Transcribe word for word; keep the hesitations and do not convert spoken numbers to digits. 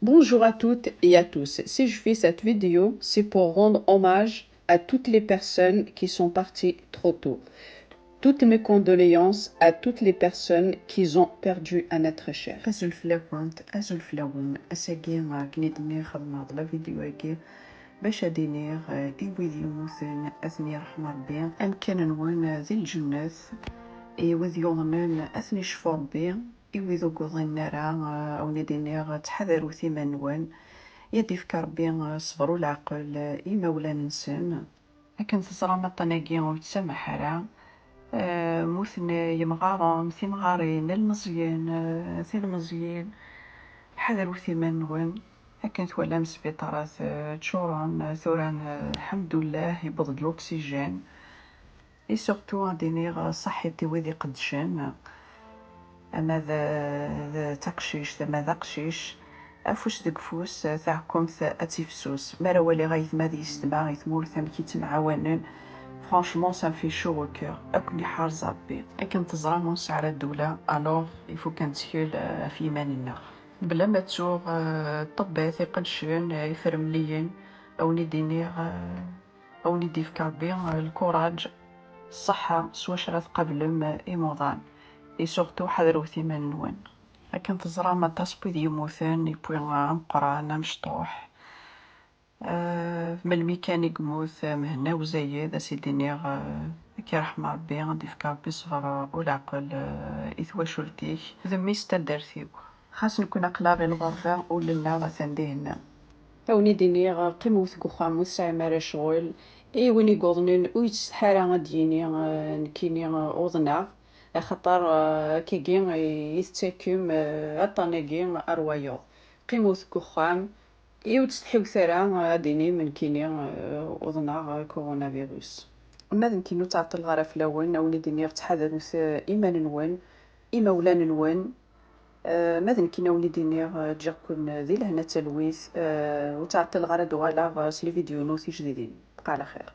Bonjour à toutes et à tous. Si je fais cette vidéo, c'est pour rendre hommage à toutes les personnes qui sont parties trop tôt. Toutes mes condoléances à toutes les personnes qui ont perdu un être cher. Azul fell-awent, azul fell-awen. Ass-agi, akken i d-nniɣ, xedmeɣ-d la vidéo-agi bac ad iniɣ, eh, i wid yemmuten, ad ten-yerḥem Rebbi. Amkan-nwen, eh, di lǧennet. I wid yuḍnen, ad ten-icfu Rebbi. I wid ur yuḍinen ara, eh, a wen-id-iniɣ, ttḥadarut iman-nwen. I ad d-ifk Rebbi, eh, ṣṣber u leɛqel, eh, i imawlan-nsen. Akken teẓram, aṭṭan-agi ur yettsameḥ ara. Eh, mmuten yemɣaren, timɣarin, ilmeẓyen, eh, tilmeẓyin. Ḥadret iman-nwen. Akken twalam sbiṭarat, eh, ččuren, eh, tura, eh, lḥemdullah, yewweḍ-d l'oxygène. Et surtout, ad d-iniɣ, eh, ṣaḥit i wid iqeddcen. Ama d, d taqcict, ama d aqcic, afus deg ufus, taɛkemt ad tifsus. Mi ara waliɣ aytma d yessetma i tmurt amek i ttemɛawanen, franchement, ça me fait chaud au cœur. Ad ken-iḥrez Rebbi. Akken teẓram, ur nesɛi ara ddula, alors il faut kan nettkel, euh, ɣef yiman-nneɣ. Bla ma ttuɣ, euh, ṭṭebbat, iqeddcen, euh, ifremliyen, a wen-id-iniɣ, euh, a wen-id-ifk Rebbi, euh, lkuraǧ, ṣṣeḥḥa, s wacu ara tqablem, euh, imuḍan. Et surtout, ḥadret iman-nwen. Akken teẓram, aṭas n wid yemmuten, et puis, euh, ameqqran, amecṭuḥ. Euh, melmi kan i yemmut, euh, Mhenna Uzayed, ad s-id-iniɣ, euh, ad k-iṛḥem Rebbi, ad d-ifk Rebbi ṣṣber, euh, u leɛqel, euh, i twacult-ik. D mmi-s n taddart-iw. Xas nekkni aql-aɣ i lɣerba, ul-nneɣ atan dihin. A wen-id-iniɣ, qqimet deg uxxam, ur tesɛim ara ccɣel. I win i yuḍnen, ur yettsetḥi ara ad d-yini, eh, nekkini, eh, uḍneɣ. Axaṭer, eh, akkagi i, i tettakem, eh, aṭṭan-agi ar wayeḍ. Qqimet deg uxxam, i ur ttsetḥiwet ara, eh, ad d-tinim nekkini, eh, uḍneɣ, eh, coronavirus. Ma d nekkini ur ttɛeṭṭileɣ ara fell-awen, a wen-id-iniɣ ttḥadarut, eh, iman-nwen, imawlan-nwen. Eh, ma d nekkini a wen-id-iniɣ, eh, ǧǧiɣ-ken di lehna d talwit, eh, ur ttɛeṭṭileɣ ara ad d-uɣaleɣ, eh, s les vidéos-inu tijdidin. Bqa ɛla xir.